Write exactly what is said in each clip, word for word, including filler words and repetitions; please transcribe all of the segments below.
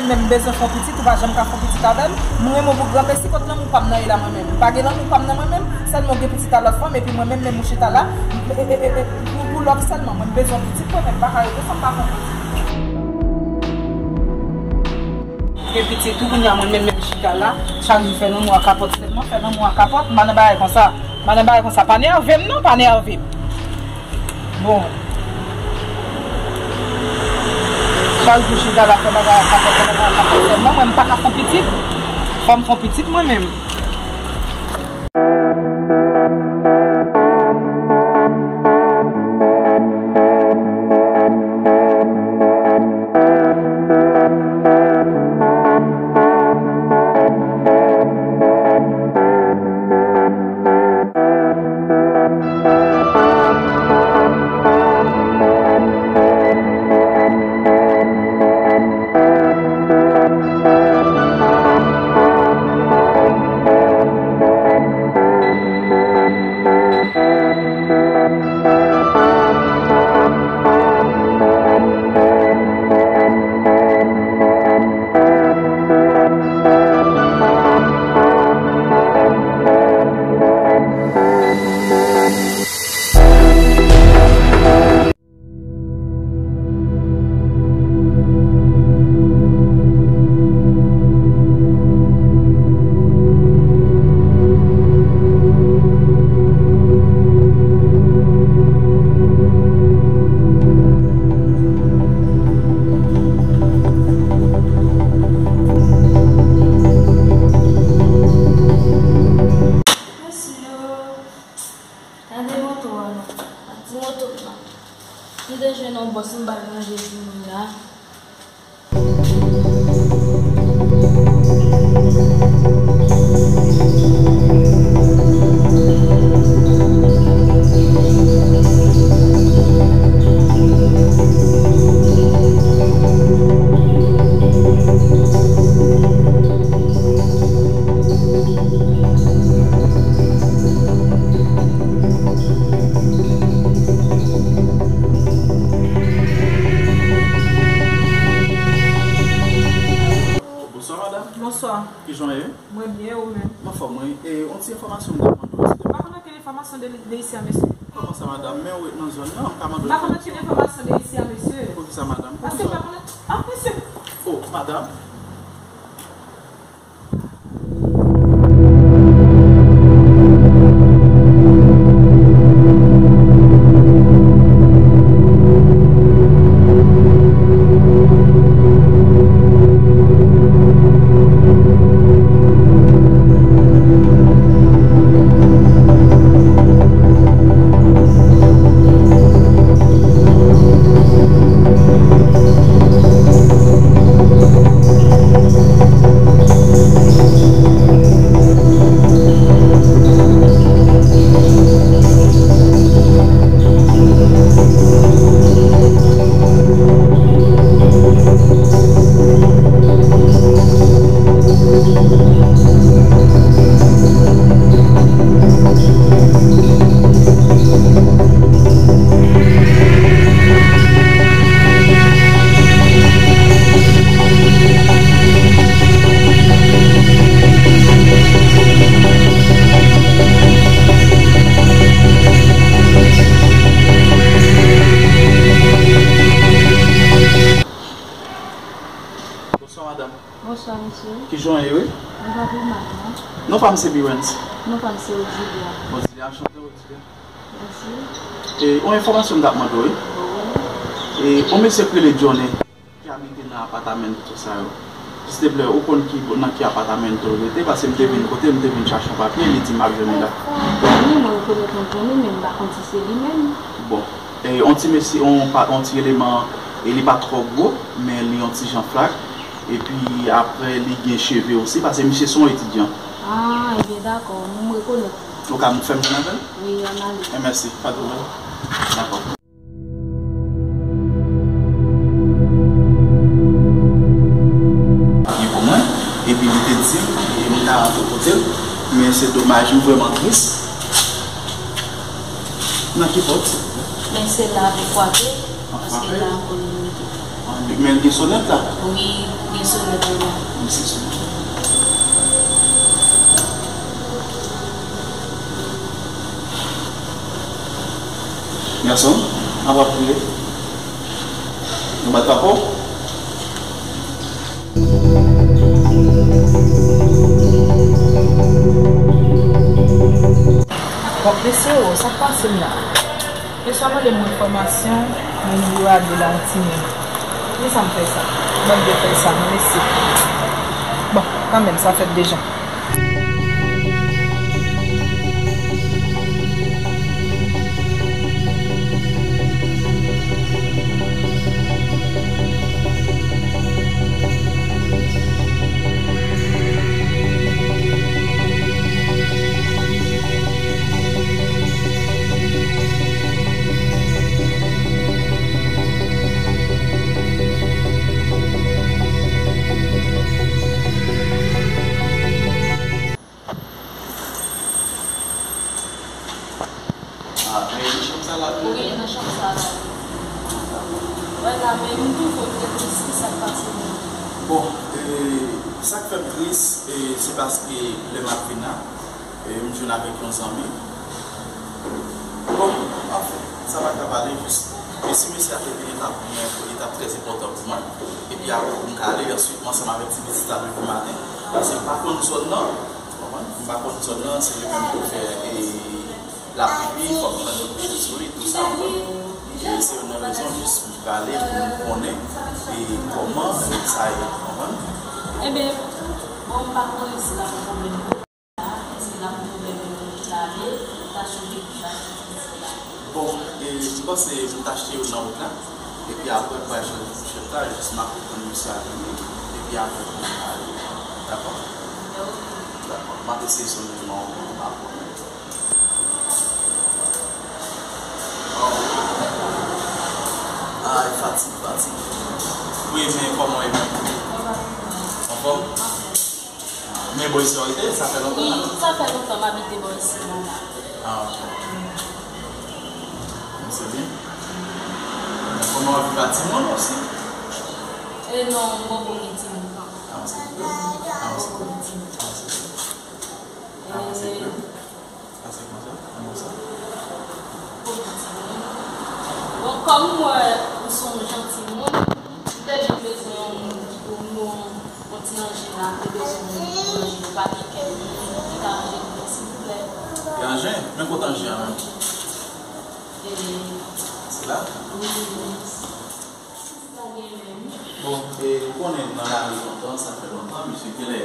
Menm bezwen fè yon pitit, ou pa janm ka fè yon pitit avè m. Mwen renmen w pou granmesi, kot lanmou pa m nan ye la mwen menm? M pa gen lanmou pa m nan mwen menm, sèlman w gen pitit a lòt fanm, epi mwen menm, menm ou chita la, m, e, e, e, e, pou, pou lòv sèlman. Mwen m bezwen yon pitit mwen menm, m pa ka rete san m pa fè yon pitit. Gen pitit tou, kounye a mwen menm, menm chita la, chak jou fè lanmou a kapòt sèlman, fè lanmou a kapòt, m pa nan bagay konsa, m pa nan bagay konsa, pa nève m non, pa nève m. Bon. Chak jou chita la fè bagay a kapòt, fè bagay a kapòt sèlman, mwen m pa ka fè pitit. Fò m fè pitit mwen menm. Mesye, gade moto a non. Ak ti moto m nan. M te jwenn yon bòs m ba l ranje pou mwen la. Bonswa, madanm. Bonswa. Kijan w ye? Mwen byen, ou menm? M anfòm, wi. E, yon ti enfòmasyon m t ap mande w, silvouplè. M pa konn okenn enfòmasyon de, de isi a, mesye. Kòman sa, madanm? Men w ret nan zòn nan, m ka mande w... M pa konn okenn enfòmasyon de isi a, mesye. Poukisa, madanm? Paske m pa konn... Ah, mesye! Oh, madanm. Bonswa, madanm. Bonswa, mesye. Kijan w ye, wi? Mwen pa pi mal, non. Non pa m se Birens. Non pa m se Odilia. Odilia, anchante, Odilia. Mèsi. E, yon enfòmasyon m t ap mande w, wi. Wi. E, yon mesye k rele Johnny, ki abite nan apartamento sa yo. Silteplè, ou konn ki, nan ki apartamento l rete, paske m te vin kote, m te vin chache yon papye, li di m ap jwenn li la. Johnny, mwen rekonèt yon Johnny, men m pa konn si se li menm. Bon. E, yon ti mesye, yon pa, yon ti eleman, e li pa twò gwo, men li yon ti jan flak. Epi apre, li gen cheve osi, paske misye se yon etidyan. Ah, ebyen dakò, m rekonèt li. Ou ka fè m jwenn avè l? Wi, ann ale. E mèsi, pa de pwoblèm. Dakò. Li pou mwen, epi li te di m, e m ta antre kote l, men se domaj, m vrèman tris. Nan ki pòt? Men se la pou frape, paske la pou li rete. Men l gen sonèt la. Wi, gen sonèt anba. Wi, se sonèt. Gason, apa priye. Nou bat pa kò. Bon, mesye yo, sa k pase m la? Mesye a mande m enfòmasyon, mwen di yo ale la yon timoun. Poukisa m fè sa? Ban m te fè sa, non, mesye. Bon, kanmenm, sa fèt deja. Ah, men nan chanm sa la tou? Wi, nan chanm sa la. Wè la, men m toujou trè tris, ki sa k pase menm? Bon, e, sa k fè m tris, e, se paske lè m ap vin la, e, m jwenn avèk yon zanmi. Bon, anfen, sa pa ka pale jis. E si mesye a te vini la pou mwen, li t ap trè enpòtan pou mwen. Epi apre pou m ka ale, answit, mwen ansanm avèk ti pitit la depi maten. Paske m pa konn zòn nan. Konprann? M pa konn zòn nan, se li menm ki fè, e, l ap viv, fòk mwen mete kouche sou li, tou sa, konprann? E se youn nan rezon jis m prale pou m konnen, e, kòman sa ye, konprann? Enben, bon, m pa konnen si l ap pwoblèm la, si l ap pwoblèm la, ale, ta chanje kouch la, sou la. Bon, e, m panse m ta achte youn nan wout la, epi apre m pral chanje kouch la, jis m ap tann misye a vini, epi apre pou m ale. Dakò? Dakò. M ap eseye sonje non, m ap konnen. Ay, fatig, fatig. Wi, men kòman w ye menm? Anfòm? Men bò isi w rete, sa fè lontan? Wi, sa fè lontan m abite bò isi la. Ah, ok. Se byen. Kòman w ap viv ak timoun osi? E non, m poko gen timoun. Avanse pou yo. Avanse pou yo. Avanse pou yo. Avanse pou yo. Pase konsa, konsa. Bon, kòm m wè ou se yon janti moun, m te vin bezwen yon moun pou nou, yon ti anjen la, m te bezwen yon moun pou anjen, pa gen kèk moun ki ka anjen pou mwen, silvouplè. Gen anjen? Men kote anjen an menm? E, se la? Wi, wi. Bon, e, ou konnen nan lari lontan, sa fè lontan, misye genlè,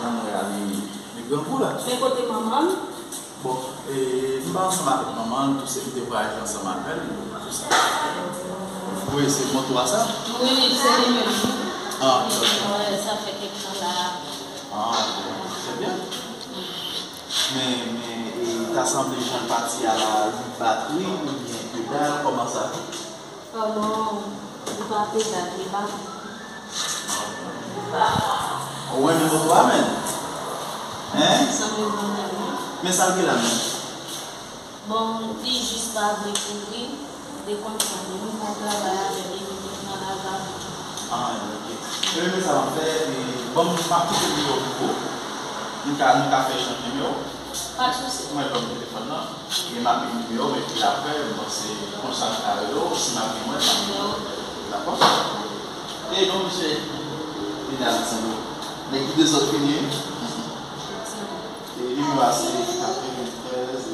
jan m wè a, li, li grangou la. Men kote manman l? Bon, e, m pa ansanm avèk manman l, tou se m te vwayaje ansanm avè l, tou sa. Wi, se moto a sa? Wi, se li menm, wi. Ah, ok. Wi, sa fè kèk tan la. Ah, ok. Se byen. Men, men, e, ta sanble jan l pati a la, li batri oubyen pedal, kòman sa? Oh non, li pa pedal, li pa. Ou renmen moto a menm? Hein? Sa m renmen l, wi. Men sa l gen la menm? Bon, li jis pa vle kouri, li konn sa, li menm pa travay avè l, li menm nan lajan. Ah, ok. Ebyen, men sa m ap fè, e, ban m, m ap kite nimewo pou ou. Nou ka, nou ka fè echanj nimewo. Pa de sousi. Mwen ban m telefòn nan. E m ap gen nimewo, epi apre, m panse konsa m ka rele w, si m ap gen mwen, m ap gen mwen. Dakò? E non, mesye, vin Aleksandro. Nèg ki dezòd fini, wi. E nimewo a se katreventrèz, e,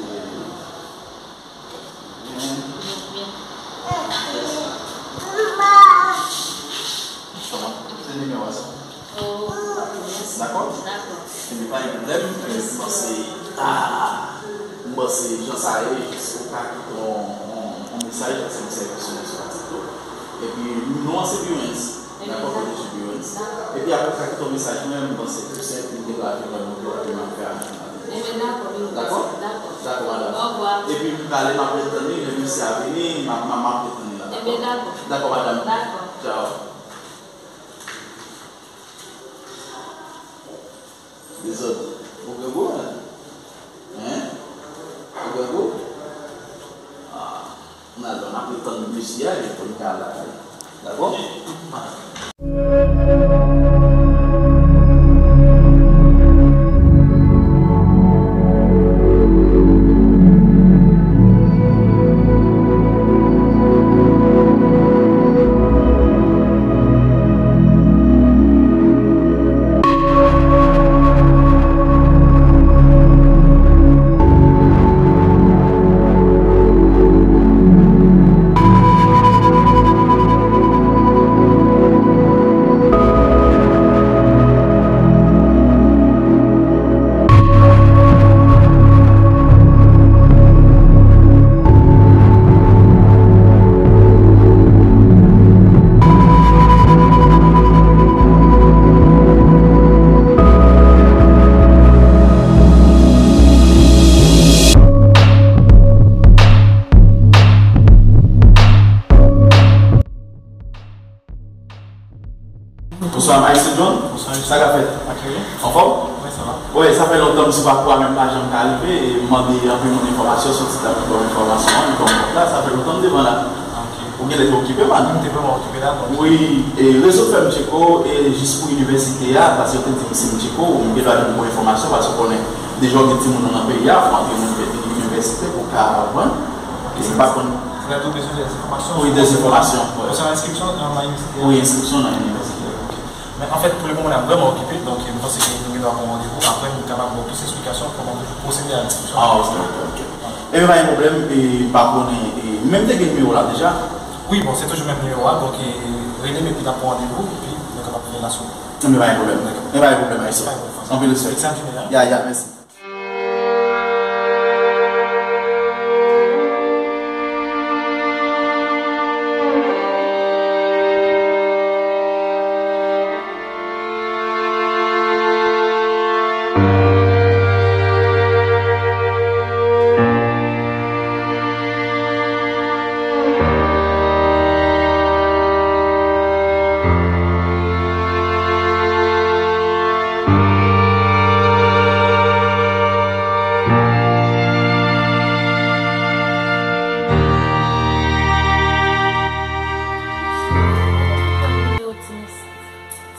Kòman? Se nimewo a sa. Dakò? Dakò. Ebyen, pa gen pwoblèm. M panse, ah, m panse jan sa ye, jis ou ka kite yon, yon, yon mesaj, paske m sèvi sou, sou WhatsApp tou. Epi, non an se Birens. Dakò, kote Jibirens. Epi apre sa, kite yon mesaj mwen, m panse tou senp, m te pral vin wè moun yo, epi m ap fè aranjman. Ebyen, dakò, Birens. Dakò? Dakò. Dakò, madanm. Obwa. Epi m prale, m ap ret tann li, lè misye a vini, m ap, m ap, m ap ret tann li la, dakò? Ebyen, dakò. Dakò, madanm. Dakò. Tchao. Dezòd. Ou grangou, hein? Hein? Ou grangou? Ah. N al, n ap ret tann mesye a, epi pou n ka al lakay. Dakò? Bonswa, Maestro John. Bonswa, Richard. Sa k ap fèt? Ak li? Anfòm? Wi, sa va. Wi, sa fè lontan m sou pakou a, men m pa janm ka rive, e m mande anpil moun enfòmasyon, soti tanpri bon enfòmasyon an, li ban m kòb la, sa fè lontan m devan la. Ok. Ou genlè te okipe, man? M te vrèman okipe la, donk. Wi, e rezo fè m tcheke w, e jis pou inivèsite a, paske yo te di m si m tcheke w, m gen dwa jwenn bon enfòmasyon, paske w konnen, deja w gen timoun nan peyi a, fò antre moun fè inivèsite pou w ka aprann. E m pa konn. Sètadi ou bezwen dèzenfòmasyon? Wi, dèzenfòmasyon, wi. Konsènan enskripsyon nan inivèsite a? Wi, enskripsyon nan inivèsite a. Ok. Men anfèt, pou le moman, la, m vrèman okipe, donk, m panse ke nou gen dwa pran randevou. Apre, m kapab ba w plis eksplikasyon kòman pou pwosede a enskripsyon. Ah, ok, ok, ok. Ebyen, pa gen pwoblèm, e m pa konnen, e, men m te gen nimewo w la deja. Wi, bon, se toujou menm nimewo a, donk, e, rele m epi n ap pran randevou, epi nou kapab fè l asou. Ebyen, pa gen pwoblèm. Ebyen, pa gen pwoblèm, Maestro. Pa gen pwoblèm. Anpil respè. Eksèlan jounen, en. Ya, ya, mèsi.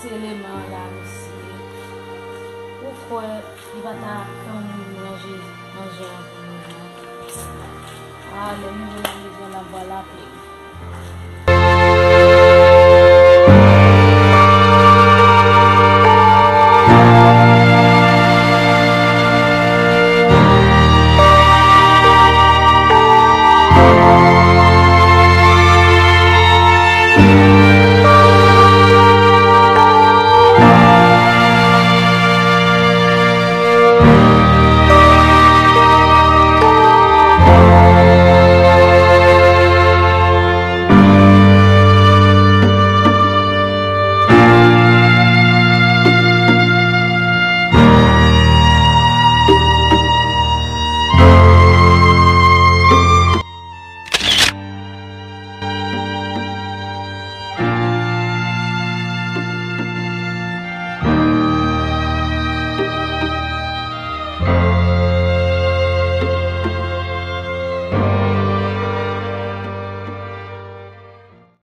Ti eleman an la, mesye. Ou kwè li pa ta tann moun ranje manje an pou mwen non? A, lè nou jwenn nan mezon n ap ba l aple.